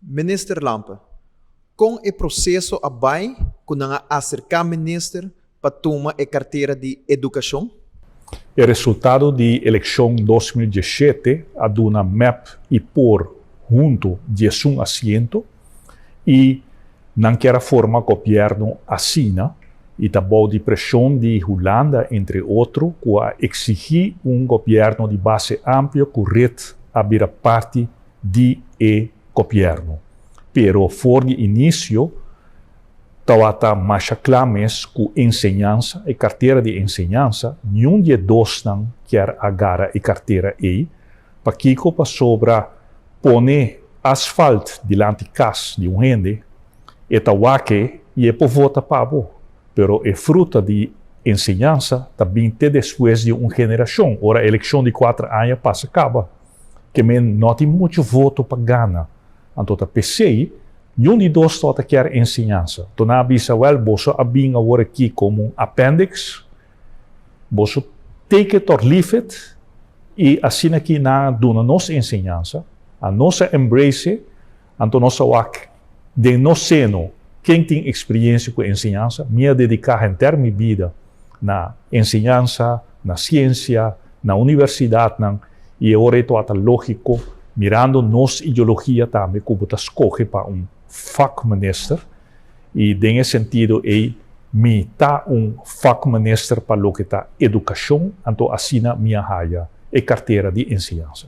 Minister Lampe, con e proceso a bay cu nan a acerca Minister pa tuma e cartera di Educacion? E resultado di eleccion 2017 a duna MEP y por hunto 11 asiento y nan kier a forma gobierno asina y ta bou di presion di Hulanda, entre otro, cu a exigi un gobierno di base amplio cu red a bira parti di e gobierno. Pero for di inicio tawata masha cla mes cu enseñansa, e cartera di enseñansa, niun di e dosnan kier a gara e cartera ey. Pakico? Pasobra pone asfalt dilanti cas di un hende, e ta wak e y e por vota pa bo. Pero e fruta di enseñansa ta bin te despues di un generacion, ora eleccion di 4 aña pasa caba. Kemen no tin mucho voto pa gana. Anto ta p'esey, niun di dos tabata kier enseñansa. Anto nan a bisa, "Wel, boso a bin awor aki como un appendix, boso take it or leave it," y asina cu nan a duna nos enseñansa, a nos a embrace, anto nos a wak den nos seno, ken tin experiencia cu enseñansa. Mi a dedica henter mi bida na enseñansa, na ciencia, na universidad, y awor ta logico, mirando nos ideologia tambe, cu ta scoge pa un vakminister, y den e sentido ey mi ta un vakminister pa loke ta educacion, anto asina mi a haya e cartera di enseñansa.